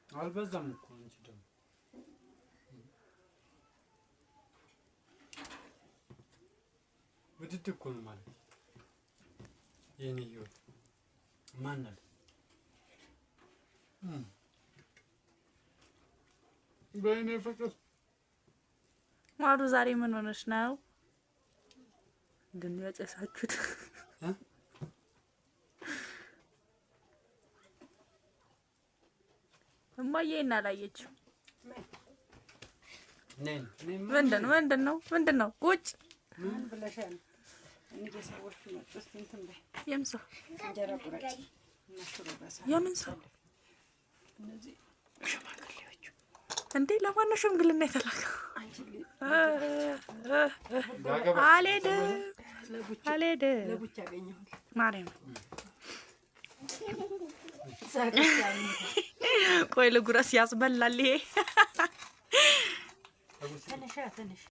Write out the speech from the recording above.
አልበዛም እኮ አንቺ ደግሞ ውድድ እኮ ነው ማለት የኔ ህይወት ማን አለ በእኔ ፍቅር ማሩ ዛሬ ምን ሆነሽ ነው? ምንድን ነው ያጨሳችሁት? እማዬ እና አላየችም። ምንድን ነው ምንድን ነው ምንድን ነው? ቁጭ ምን ብለሻል? እንግዲህ ሰዎቹ መጡ። እስኪ እንትን በይ የምን ሰው እንጀራ ቁረጭ እና ሽሮ በሳህን የምን ሰው እነዚህ ሽማግሌዎቹ እንዴ? ለማን ነው ሽምግልና የተላከው? አንቺ አልሄድም አልሄድም። ለቡቻ አገኘሁት። ማርያም ቆይ ልጉረስ፣ ያስበላል ይሄ። ትንሽ ትንሽ።